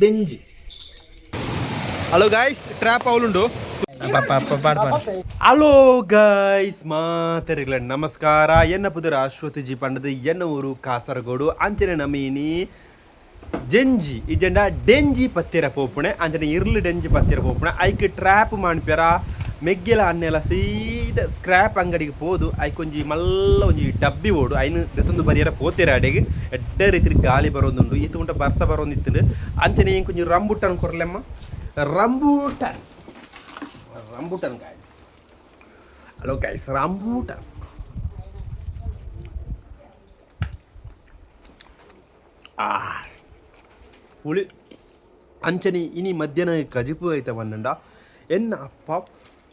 ಡೆಂಜಿ. Hello guys, trap ಅವಲುಂಡು. Hello guys, ಮಾತೆರೆಗ್ಲ ನಮಸ್ಕಾರ. ಎನ್ನ ಪುದರ್ ಅಶ್ವತಿ ಜಿ ಪಂಡದು, ಎನ್ನ ಊರು ಕಾಸರಗೋಡು. ಅಂಚನೆ ನಮೀನಿ ಜೆಂಜಿ ಇಜೆಂಡ ಡೆಂಜಿ ಪತ್ತಿರ ಪೋಪುಣೆ. ಅಂಚನೆ ಇರ್ಲು ಡೆಂಜಿ ಪತ್ತಿರ ಪೋಪುಣೆ. ಐಕ್ ಟ್ರ್ಯಾಪ್ ಮಾನ್ಪ್ಯರ ಮೆಗ್ಗೆಲ ಅನ್ನೆಲ ಸೀದ ಸ್ಕ್ರ್ಯಾಪ್ ಅಂಗಡಿಗೆ ಪೋದು ಐಕೊಂಜಿ ಮಲ್ಲ ಒಂಜಿ ಡಬ್ಬಿ ಓಡು ಐನು ದೆತ್ತೊಂದು ಬರಿಯರ ಪೋತೆರ. ಅಡೆಗೆ ಎಡ್ಡೆ ರೀತಿ ಗಾಳಿ ಬರೋದುಂಡು, ಈತ ಉಂಟ ಬರ್ಸ ಬರೋದಿತ್ತು. ಅಂಚನೆ ಇಂಕೊಂಜಿ rambutan ಕೊರ್ಲೆಮ್ಮ, rambutan, rambutan guys. Hello guys, rambutan. ಆ ಹುಳಿ. ಅಂಚನೆ ಇನಿ ಮಧ್ಯಾಹ್ನ ಕಜಿಪು ಐತ ಬಂದಂಡ. ಎನ್ನ ಅಪ್ಪ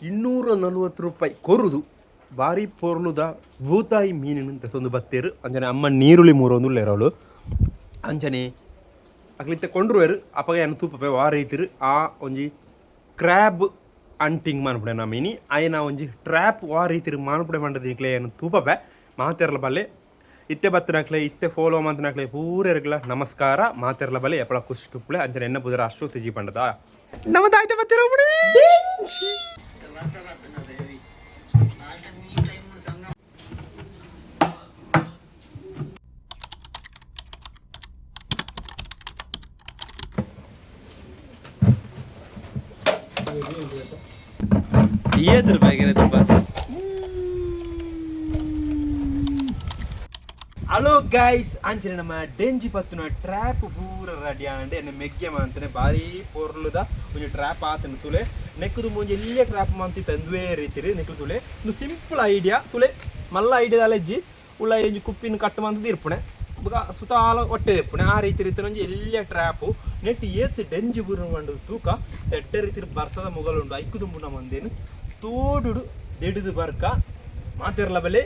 240 ರೂಪಾಯಿ ಕೊರುದು ಬಾರಿ ಪೊರ್ಲುದ ಬೂತಾಯಿ ಮೀನಿನ ತಂದು ಬತ್ತೇರು. ಅಂಚನೆ ಅಮ್ಮ ನೀರುಳ್ಳಿ ಮೂರೊಂದು ಉಲ್ಲೇರವಳು. ಅಂಚನೆ ಅಕ್ಲಿತ್ತೆ ಕೊಂಡ್ರುವೆರು. ಅಪಗ ಏನು ತೂಪಪೆ ವಾ ರೈತರು ಆ ಒಂಜಿ ಕ್ರ್ಯಾಬ್ ಅಂಟಿಂಗ್ ಮಾನ್ಪುಡೆ ನಮ್ಮ ಇನಿ ಆಯ್ನ ಒಂಜಿ ಟ್ರ್ಯಾಪ್ ವಾ ರೀತಿರು ಮಾನ್ಪುಡೆ ಮಂಡದಿಕ್ಲೆ ಏನು ತೂಪಪೆ. ಮಾತೆರ್ಲ ಬಲ್ಲೆ. ಇತ್ತೆ ಬತ್ತನಕ್ಲೆ, ಇತ್ತೆ ಫಾಲೋ ಮಂತನಕ್ಲೆ ಪೂರೆರ್ಗ್ಲ ನಮಸ್ಕಾರ. ಮಾತೆರ್ಲ ಬಲ್ಲೆ, ಎಪ್ಪಳ ಖುಷಿ ತುಪ್ಪಳೆ. ಅಂಚನೆ ಎನ್ನ ಪುದರ ಅಶ್ವತಿ ಜಿ ಪಂಡದ, ನಮ್ಮ ದಾಯ್ತೆ ಬತ್ತಿರೋ. ಏದ್ರ ಬಗ್ಗೆ ತುಂಬ. ಹಲೋ ಗೈಸ್, ಅಂಚನೆ ನಮ್ಮ ಡೆಂಜಿ ಪತ್ತುನ ಟ್ರ್ಯಾಪ್ ಪೂರ ರೆಡಿ ಆಂಡೆ. ಎನ್ನ ಮೆಗ್ಗೆ ಮಾಂತನೆ ಬಾರಿ ಪೊರ್ಲುದ ಒಂಜಿ ಟ್ರ್ಯಾಪ್ ಆತನ ತುಲೆ. ನೆಕ್ಕುದು ಮುಂಜಿ ಎಲ್ಲೇ ಟ್ರ್ಯಾಪ್ ಮಾಂತಿ ತಂದುವೇ ರೀತಿರಿ ನೆಕ್ಲು ತುಲೆ. ಒಂದು ಸಿಂಪಲ್ ಐಡಿಯಾ ತುಲೆ, ಮಲ್ಲ ಐಡಿಯಾ ಅಲೆಜ್ಜಿ. ಉಳ್ಳ ಒಂಜಿ ಕುಪ್ಪಿನ ಕಟ್ಟು ಮಂತದ ಇರ್ಪುಣೆ, ಬೊಕ ಸುತಾಲ ಒಟ್ಟೆ ಇರ್ಪುಣೆ. ಆ ರೀತಿ ರೀತಿ ಒಂಜಿ ಎಲ್ಲೇ ಟ್ರ್ಯಾಪು ನೆಟ್ ಏತ್ ಡೆಂಜಿ ಬುರು ಪಂಡು ತೂಕ. ಎಡ್ಡೆ ರೀತಿ ಬರ್ಸದ ಮುಗಲುಂಡು. ಐಕು ದುಂಬು ನಮ್ಮ ತೋಡುಡು ದೆಡುದು ಬರ್ಕ. ಮಾತಿರ್ಲ ಬಲೆ,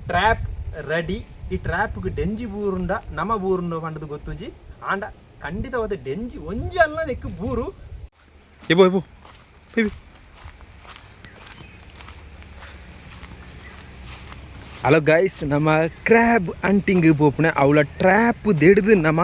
ಟ್ರ್ಯಾಪ್ ರೆಡಿ. ಈ ಟ್ರ್ಯಾಪ್ಗೆ ಡೆಂಜಿ ಬೂರುಂಡ ನಮ ಬೂರುಂಡ ಪಂಡದು ಗೊತ್ತುಜಿ. ಆಂಡ ಖಂಡಿತವಾದ ಡೆಂಜಿ ಒಂಜಿ ಅಲ್ಲ ನೆಕ್ಕು ಬೂರು. ಎಬೋ ಎಬೋ. ಹಲೋ ಗೈಸ್, ನಮ್ಮ ಕ್ರ್ಯಾಬ್ ಅಂಟಿಂಗ್ ಪೋಪುಣೆ. ಅವಳ ಟ್ರ್ಯಾಪ್ ದೆಡ್ದು ನಮ್ಮ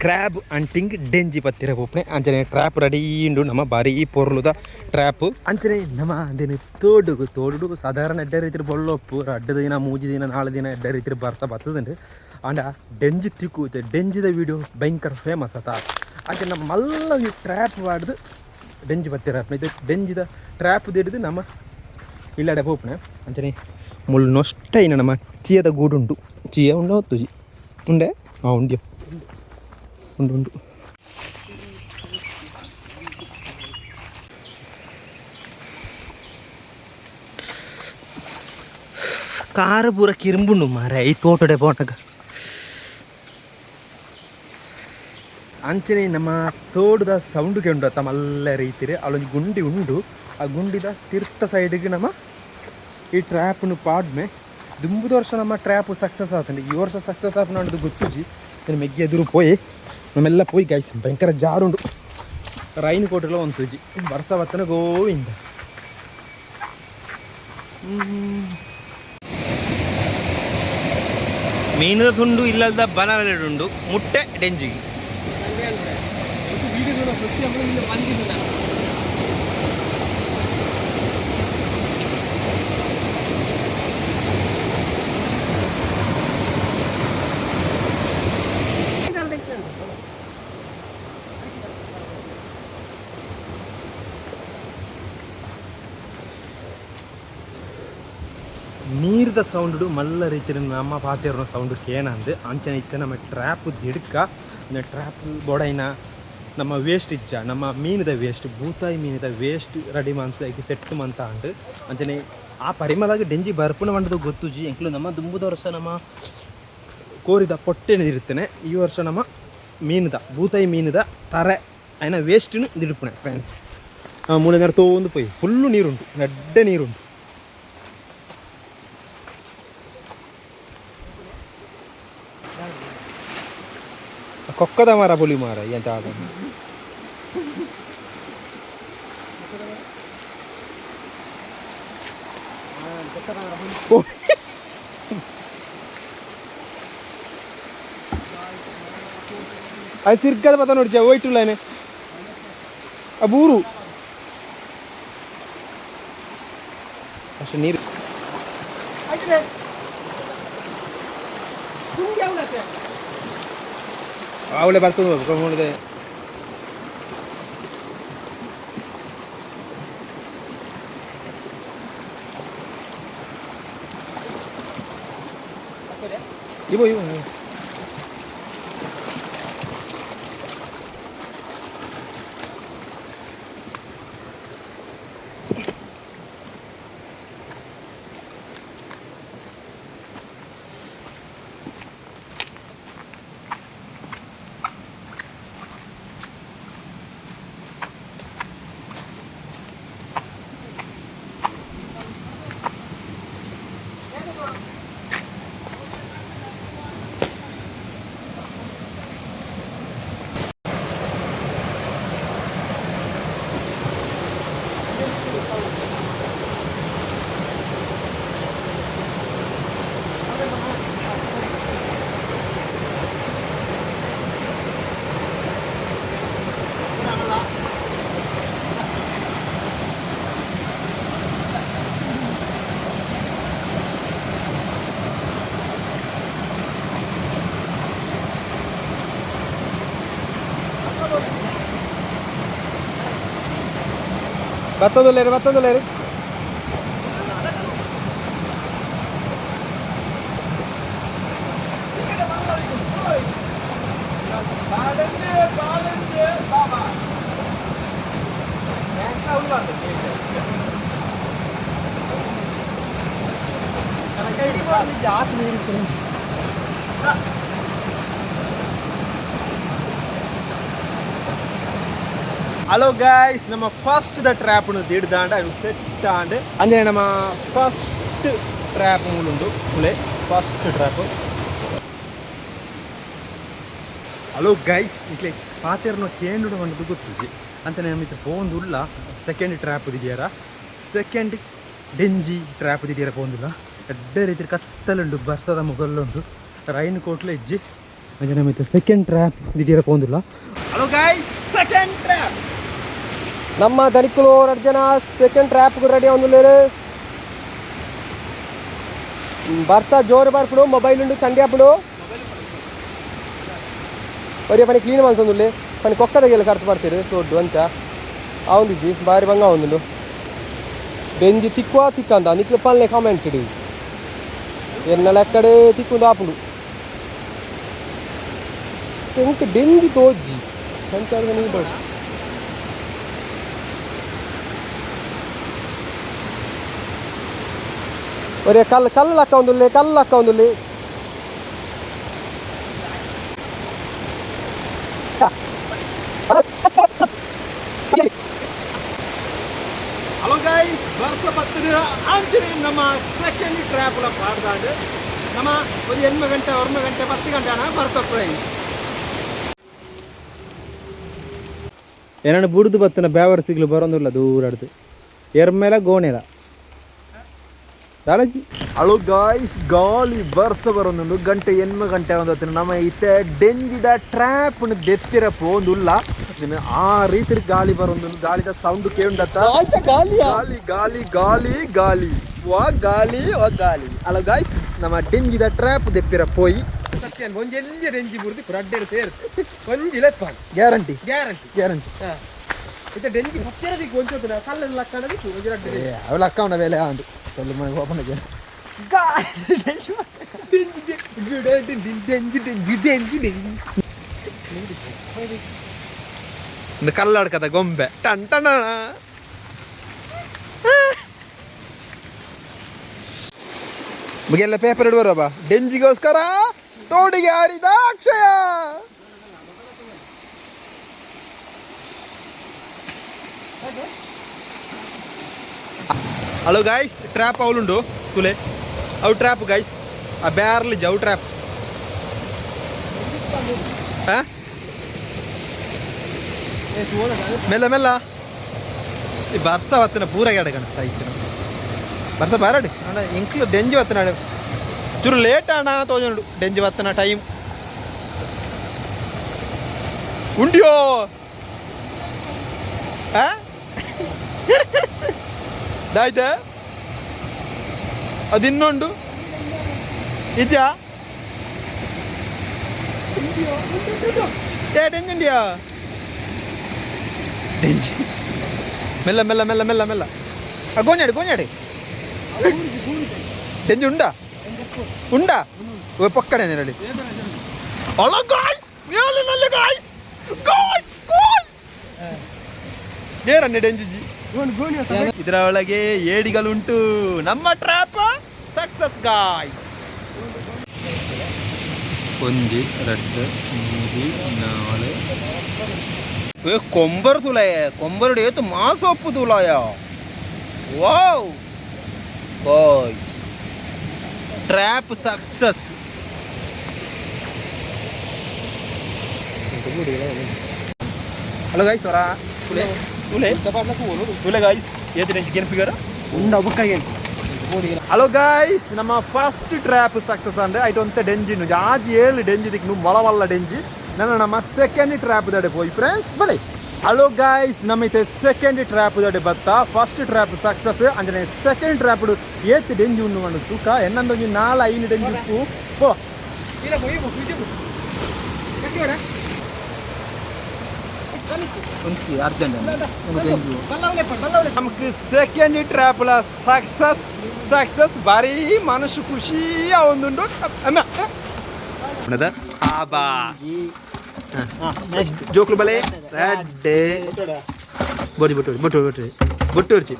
ಕ್ರ್ಯಾಬ್ ಅಂಟಿಂಗ್ ಡೆಂಜಿ ಪತ್ತಿರ ಪೋಪುಣೆ. ಅಂಚನೆ ಟ್ರ್ಯಾಪ್ ರೆಡಿ ಉಂಡು ನಮ್ಮ, ಬಾರಿ ಪೊರ್ಲುದ ಟ್ರ್ಯಾಪ್. ಅಂಚನೆ ನಮ್ಮ ಅಂದೇನು ತೋಡುಗು ತೋಡುಡು ಸಾಧಾರಣ ಎಡ್ಡೆ ರೀತಿ ಬೊಳ್ಳೊಪ್ಪು. 2 ದಿನ, 3 ದಿನ, 4 ದಿನ ಎಡ್ಡೆ ರೀತಿ ಬರ್ತಾ ಬರ್ತದಂಡು. ಆಂಡ ಡೆಂಜಿ ತಿಕ್ಕು. ಡೆಂಜಿದ ವಿಡಿಯೋ ಭಯಂಕರ ಫೇಮಸ್ ಆತ. ಅಂಚನೆ ನಮ್ಮ ಮಲ್ಲ ಟ್ರ್ಯಾಪ್ ವಾಡ್ದು ಡೆಂಜಿ ಪತ್ತಿರ. ಇದು ಡೆಂಜಿದ ಟ್ರ್ಯಾಪ್ ದಿಡ್ದು ನಮ್ಮ ಇಲ್ಲಡೆ ಪೋಪುಣೆ. ಅಂಚನೆ ಮುಳ್ಳು ನೊಷ್ಟ ಇನ್ನ ನಮ್ಮ ಚೀಯದ ಗೂಡುಂಟು. ಚೀಯ ಉಂಡ ಹೊತ್ತುಜಿ ಉಂಡೆ. ಹಾಂ, ಉಂಡ್ಯ, ಉಂಡು ಉಂಡು. ಕಾರು ಪೂರ ಕಿರುಂಬುಂಡು ಮಾರ ಈ ತೋಟಡೆ ಪೋಟಗ. ಅಂಚನೆ ನಮ್ಮ ತೋಟದ ಸೌಂಡ್ಗೆ ಉಂಡು ಅತ್ತ ಮಲ್ಲ ರೀತಿರಿ. ಅಲ್ಲೊಂಜಿ ಗುಂಡಿ ಉಂಡು. ಆ ಗುಂಡಿದ ತೀರ್ಥ ಸೈಡ್ಗೆ ನಮ್ಮ ಈ ಟ್ರ್ಯಾಪ್ನು ಪಾಡ್ಮೆ. ದುಂಬುದ ವರ್ಷ ನಮ್ಮ ಟ್ರ್ಯಾಪ್ ಸಕ್ಸಸ್ ಆತಂడి. ಈ ವರ್ಷ ಸಕ್ಸಸ್ ಆಪುನ ಗೊತ್ತುಜಿ. ಮೆಗ್ಗಿ ಎದುರು ಪೋಯಿ ನಮ್ಮೆಲ್ಲ ಪೋಯಿ ಗೈಸ್. ಭಯಂಕರ ಜಾರುಂಡು. ರೈನ್ ಕೋಟೆಲ್ಲ ಒಂದು ಬರ್ಸ ಬತ್ತನ ಗೋವಿಂದ. ಮೀನದ ತುಂಡು ಇಲ್ಲದ ಬನವೆರಡುಂಡು ಮುಟ್ಟೆ ಡೆಂಜಿಗೆ. ನೀರ್ದ ಸೌಂಡು ಮಲ್ಲ ರೀತಿಯ ನಮ್ಮ ಪಾತೆರ್ನ ಸೌಂಡ್ ಕೇನಂದು. ಅಂಚನೆ ಇತ್ತೆ ನಮ್ಮ ಟ್ರ್ಯಾಪ್ ದಿಡ್ಕ. ಟ್ರ್ಯಾಪ್ ಬೋಡೈನ ನಮ್ಮ ವೇಸ್ಟ್ ಇಜ್ಜ, ನಮ್ಮ ಮೀನುದ ವೇಸ್ಟ್, ಬೂತಾಯಿ ಮೀನುದ ವೇಸ್ಟ್ ರೆಡಿ ಮಂತ್ ಐಕ್ ಸೆಟ್ ಮಂತ ಅಂಡ್. ಅಂಚನೆ ಆ ಪರಿಮಳಗ್ ಡೆಂಜಿ ಬರ್ಪುನ ಮಂಡದ ಗೊತ್ತುಜಿ. ಎಂಕ್ಲು ನಮ್ಮ ದುಂಬುದ ವರ್ಷ ನಮ್ಮ ಕೋರಿದ ಪೊಟ್ಟೆನ ಇರ್ತೇನೆ. ಈ ವರ್ಷ ನಮ್ಮ ಮೀನುದ, ಬೂತಾಯಿ ಮೀನುದ ತರೆ అయిన ವೇಸ್ಟ್ನು ದಿಡ್ಪುಣೆ ಫ್ರೆಂಡ್ಸ್. ಮೂಲೆ ತೋಂದು ಪೋಯಿ ಫುಲ್ಲು ನೀರುಂಟು, ಎಡ್ಡೆ ನೀರುಂಟು. ಕೊಕ್ಕದ ಮರ ಪುಲಿ ಮಾರ ಎಂತ ಆದ. ಅದು ತಿರ್ಗದ ಪತ್ತ ನೋಡಿಚೆ ಹೋಯ್ಟುಲ್ಲೇನೆ ಆ ಬೂರು ಅಷ್ಟು ನೀರು. ಅವಳೆ ಬರ್ತದೆ ನೋಡಿದೆ. ಇವು ಇವು ಬತ್ತೊಂದುಲ್ಲೇರು ಬತ್ತೊಂದುಲ್ಲೇರು. ಹಲೋ ಗಾಯ್ಸ್, ನಮ್ಮ ಫಸ್ಟ್ the ಟ್ರ್ಯಾಪ್ನು ದಿಡ್ದಾಂಡ ಅದು ಸೆಟ್ ಆಂಡ್ ಅಂದರೆ ನಮ್ಮ ಫಸ್ಟ್ ಟ್ರ್ಯಾಪ್ ಮೂಲುಂಡು ಕುಲೆ first trap. Hello guys, ಇಟ್ಲೆ ಪಾತೆರ್ನ ಕೇಂದ್ರ ಪಂಡದು ಗೊತ್ತಿದೆ ಅಂಚನೆ ನಮಿತ ಪೋಂದುಲ್ಲ. ಸೆಕೆಂಡ್ ಟ್ರ್ಯಾಪ್ ದಿಡಿಯಾರ, ಸೆಕೆಂಡ್ ಡೆಂಜಿ ಟ್ರ್ಯಾಪ್ ದಿಡಿಯಾರ ಪೋಂದುಲ್ಲ. ಎಡ್ಡೆ ರೀತಿ ಕತ್ತಲುಂಡು, ಬರ್ಸದ ಮುಗಲ್ಲುಂಡು, ರೈನ್ ಕೋಟ್ಲ ಇಜ್ಜಿ. ಅಂಚನೆ ನಮಿತ ಸೆಕೆಂಡ್ ಟ್ರ್ಯಾಪ್ ದಿಡಿಯಾರ ಪೋಂದುಲ್ಲ. Hello guys, second trap. ನಮ್ಮ ಧನಿಕುಲು ಎರಡು ಜನ second trap ready ಆವೊಂದುಲ್ಲೆರ್. ಬರ್ಸ ಜೋರು ಬರ್ಪುಡು, ಮೊಬೈಲ್ ಉಂಡು ಚಂಡಿ ಆಪುಡು. ಒರಿಯ ಪನಿ ಕ್ಲೀನ್ ಮಲ್ತೊಂದುಲ್ಲೆ, ಪನಿ ಕೊಕ್ಕದಗೆಲ್ಲ ಖರ್ಚು ಮಾಡ್ತೀರಿ ದೊಡ್ಡು ಅಂಚ ಆವೊಂದಿಜ್ಜಿ. ಬಾರಿ ಬಂಗ ಆವೊಂದುಂಡು. ಬೆಂಜಿ ತಿಕ್ಕುವ ತಿಕ್ಕಂದ ನಿಕ್ಲು ಪಲ್ಲೆ ಕಾಮೆಂಟ್ಸ್ ಇಡು. ಎನ್ನ ಲೆಕ್ಕಡೆ ತಿಕ್ಕೊಂದು ಆಪುಂಡು. ಎಂಕ್ ಡೆಂಜಿ ತೋಜ್ಜಿ ಸಂಚಾರದ ನೀರು ಬಡು. ಒರಿಯ ಕಲ್ಲು ಕಲ್ಲು ಲಕ್ಕ ಒಂದುಲ್ಲೆ, ಕಲ್ಲು ಲಕ್ಕ ಒಂದುಲ್ಲೆ. ಹಲೋ ಗೈಸ್, ಬರ್ಸ ಬತ್ತದ ಅಂಚನೆ ನಮ್ಮ ಸೆಕೆಂಡ್ ಟ್ರ್ಯಾಪ್ಲ ಪಾಡ್ದಾಂಡ್. ನಮ್ಮ ಒಂದು 8 ಗಂಟೆ 9 ಗಂಟೆ 10 ಗಂಟೆ ಆನ ಬರ್ತ ಫ್ರೆಂಡ್ಸ್. ಏನಣ್ಣ ಬುಡ್ದು ಬತ್ತನ ಬೇವರ್ ಸಿಗ್ಲು ಬರೋದಿಲ್ಲ ದೂರ ಆಡ್ದು ಎರ್ಮೇಲ ಗೋಣೆಲ. ಹಲೋ ಗಾಯ್ಸ್, ಗಾಳಿ ಬರ್ಸ ಬರೋದುಂಡು. ಗಂಟೆ 8 ಗಂಟೆ ಒಂದು ನಮ್ಮ ಇತ್ತೆ ಡೆಂಜಿದ ಟ್ರ್ಯಾಪ್ನ ದೆತ್ತಿರ ಪೋಂದುಲ್ಲ. ಆ ರೀತಿ ಗಾಳಿ ಬರೋದುಂಡು. ಗಾಳಿದ ಸೌಂಡ್ ಕೇಂಡತ್ತ. ಗಾಳಿ ಗಾಳಿ ಗಾಳಿ ಗಾಳಿ ವಾ ಗಾಳಿ ವಾ ಗಾಳಿ. ಹಲೋ ಗಾಯ್ಸ್, ನಮ್ಮ ಡೆಂಜಿದ ಟ್ರ್ಯಾಪ್ ದೆಪ್ಪಿರ ಪೋಯಿ. ಸತ್ಯ ಒಂಜಿ ಎಲ್ಲಿ ಡೆಂಜಿ ಬುರ್ದು ರಡ್ಡೆಡ್ ಸೇರ್ ಒಂಜಿ ಲೆಪ್ಪಾನ್. Guarantee. Guarantee. Guarantee. ಇತ್ತೆ ಡೆಂಜಿ ಪತ್ತಿರ ದಿಕ್ಕು ಒಂಜಿ ಹೊತ್ತು ಕಲ್ಲನ್ನು ಲಕ್ಕಣ ದಿಕ್ಕು ಒಂಜಿ ರಡ್ಡೆ. ಅವಳ ಅಕ್ಕ ಅವನ ಬೇಲೆ ಆಂಡು ತೊಲ್ಲು ಮನೆ ಓಪನ್. ಡೆಂಜಿ ಡೆಂಜಿ ಡೆಂಜಿ ಡೆಂಜಿ. ಒಂದು ಕಲ್ಲಾಡ್ಕದ ಗೊಂಬೆ ಟನ್ ಟಣ. ಮುಗಿಯಲ್ಲ ಪೇಪರ್ ಇಡುವರಬ್ಬ ಡೆಂಜಿಗೋಸ್ಕರ ತೋಡಿಗೆ ಹಾರಿದ ಅಕ್ಷಯ. Hello guys, trap ಅವಲುಂಡು ತುಲೆ ಅವು ಟ್ರ್ಯಾಪ್ ಗೈಸ್. ಆ ಬ್ಯಾರ್ಲಿ ಜವು ಟ್ರ್ಯಾಪ್. ಮೆಲ್ಲ ಮೆಲ್ಲ ಈ ಬರ್ಸ ಬತ್ತನ ಪೂರ ಎಡಗಣ ಸೈಚನ ಬರ್ಸ ಬಾರಡಿ ಅಣ್ಣ. ಎಂಕ್ಲು ಡೆಂಜಿ ಬತ್ತನಾಡು ಚೂರು ಲೇಟ್ ಅಣ್ಣ ತೋಜನುಡು ಡೆಂಜಿ ಬತ್ತನ ಟೈಮ್. ಉಂಡಿಯೋ ಆ ದಾಯ್ತ ಅದು ಇನ್ನೊಂಡು ಇಜ್ಜಾ ಏ ಡೆಂಜುಂಡಿಯಾ ಡೆಂಜಿ ಮೆಲ್ಲ ಮೆಲ್ಲ ಮೆಲ್ಲ ಮೆಲ್ಲ ಮೆಲ್ಲ ಆ ಗೋನ್ಯಾಡಿ ಗೋನ್ಯಾಡಿ ಡೆಂಜಿ ಉಂಡಾ ಉಂಡಾ ಓ ಪಕ್ಕಡೆ ನೆರಳಿ. ಹಲೋ ಗಾಯ್ಸ್, ನೇಳಿ ಗಾಯ್ಸ್ ಗಾಯ್ಸ್ ಗಾಯ್ಸ್ ಏರನ್ನೆ ಡೆಂಜಿಜಿ. ಇದರ ಒಳಗೆ ಏಡಿಗಳುಂಟು. ನಮ್ಮ ಟ್ರಾಪ್ ಸಕ್ಸಸ್ ಗಾಯ್ಸ್. ಒಂಜಿ ರಡ್ಡು ಮೂಜಿ ನಾಲ್ ಏ ಕೊಂಬರ್ ತುಲಾಯ ಕೊಂಬರುಡು ಏತು ಮಾಸೊಪ್ಪು ತುಲಾಯ. Wow boy, trap success. Hello guys, ವರ ತುಲೆ ತುಲೆ ತುಲೆ ಗಾಯ್ಸ್, ಏತು ನೆಂಚು ಗೆನ್ಪಿಗರ. ಉಂಡ ಬುಕ್ಕಾಗಿ. ಹಲೋ ಗಾಯ್ಸ್, ನಮ್ಮ ಫಸ್ಟ್ ಟ್ರ್ಯಾಪ್ ಸಕ್ಸಸ್ ಅಂದ್ರೆ ಐಟ್ ಒಂತೆ ಡೆಂಜಿ ಜಾಜಿ ಏಳು ಡೆಂಜಿ ದಿಕ್ನು ಮೊಳವಲ್ಲ ಡೆಂಜಿ. ನನ್ನ ನಮ್ಮ ಸೆಕೆಂಡ್ ಟ್ರ್ಯಾಪ್ ದಡೆ ಪೋಯಿ ಫ್ರೆಂಡ್ಸ್ ಬಲೆ. ಹಲೋ ಗಾಯ್ಸ್, ನಮ್ಮ ಇತ್ತೆ ಸೆಕೆಂಡ್ ಟ್ರ್ಯಾಪ್ ದಡೆ ಬತ್ತ. ಫಸ್ಟ್ ಟ್ರ್ಯಾಪ್ ಸಕ್ಸಸ್ ಅಂಚನೆ ಸೆಕೆಂಡ್ ಟ್ರ್ಯಾಪ್ ಏತ್ ಡೆಂಜಿ ಉಂಡು ಮಣ್ಣು ತೂಕ. ಎನ್ನಂದೊಂಜಿ ನಾಲ್ ಐನು ಡೆಂಜಿ ಉಪ್ಪು ಪೋ. ಅರ್ಜೆಂಟ್ ನಮ್ಗೆ ಸೆಕೆಂಡ್ ಟ್ರ್ಯಾಪ್ಲ ಸಕ್ಸಸ್ ಸಕ್ಸಸ್ ಭಾರಿ ಮನಸ್ಸು ಖುಷಿ ಒಂದುಂಡು. ಆಬಾ ಜೋಕ್ಲು ಬಲೆ ರೆಡ್ಡೆ ಬೊಡಿ ಬೊಟ್ಟು ಬೊಟ್ಟು ಬೊಟ್ಟು ಬೊಟ್ಟು ಹೊಡ್ಚಿ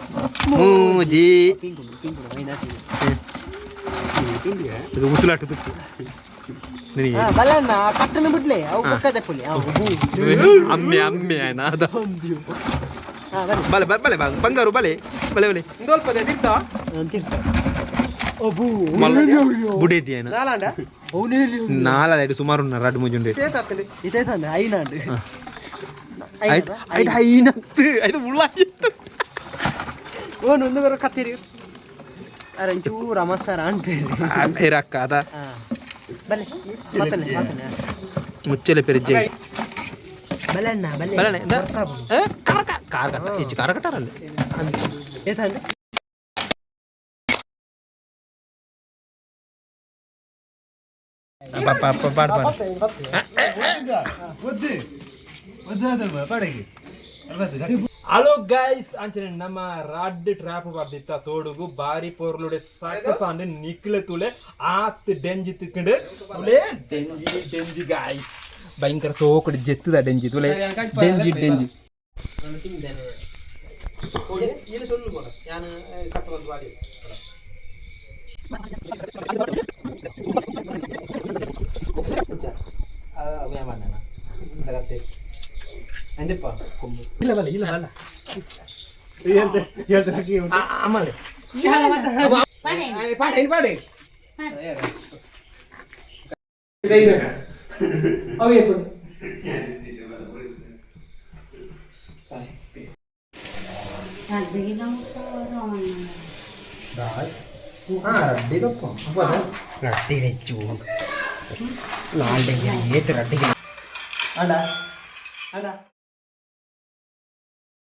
ಮೂಜಿ ಇದು ಉಸುಲಾಟ ತುಕ್ಕು ನಿನಗೆ. ಬಲಣ್ಣ ಕಟ್ಟನ್ನು ಬಿಡ್ಲೆ ಅವು ಬೊಕ್ಕದ ಪುಲಿ ಅವು. ಅಮ್ಮೆ ಅಮ್ಮೆ ಆಯ್ನ ಅದ. ಬಲೆ ಬಲೆ ಬಲೆ ಬಂಗಾರು ಬಲೆ ಬಲೆ ಬಲೆ ಇಂದೋಲ್ಪದೆ ತಿರ್ತಾ ಬುಡೇದಿ ಏನ ನಾಲ ಸುಮಾರು ಉನ್ನ ರಡ್ಡು ಮೂಜಿ ಉಂಡೆ. ಇದೇ ತಂದೆ ಐನಾಂಡ್. ಐಟ್ ಐಟ್ ಐನತ್ತು ಐದು ಮುಳ್ಳಾಗಿತ್ತು. ಓನ್ ಒಂದು ಬರೋ ಕತ್ತಿರಿ ಅರೆ ಒಂಚೂರು ಅಮಸ್ಸಾರ ಅಂಟು. ಇರಕ್ಕ ಅದ. ಬಲೆ ಮಾತನೆ ಮಾತನೆ. ಮುಚ್ಚಲೆ ಪೆರಿಜೆ. ಬಲಣ್ಣ ಬಲೆ. ಬಲನೆ ಕಾರ್ ಕಾರ್ ಕಟ್ಟ ಹೆಚ್ಚು ಕಾರ್ ಕಟ್ಟಾರಲ್ಲ. ಏತಂಡ. ಪಾಡ್ ಪಾಡ್. ಹಲೋ ಗೈಸ್, ಅಂಚನೆ ನಮ್ಮ ರಾಡ್ ಟ್ರ್ಯಾಪ್ ಬರ್ದಿತ್ತ ತೋಡುಗು ಬಾರಿ ಪೊರ್ಲುಡೆ ಸಕ್ಸಸ್ ಅಂಡ್ ನಿಕ್ಲೆ ತುಲೆ ಆತ್ ಡೆಂಜಿ ತಿಕ್ಕಂಡು ತುಲೆ ಡೆಂಜಿ ಡೆಂಜಿ ಗಾಯ್ಸ್. ಭಯಂಕರ ಸೋಕುಡು ಜೆತ್ತದ ಡೆಂಜಿ ತುಲೆ ಡೆಂಜಿ ಡೆಂಜಿ. ಇಲ್ಲ ಬಲ್ಲ ಇಲ್ಲ ಬಲ್ಲ ಆಮೇಲೆ. ಅಣ್ಣ ಅಣ್ಣ.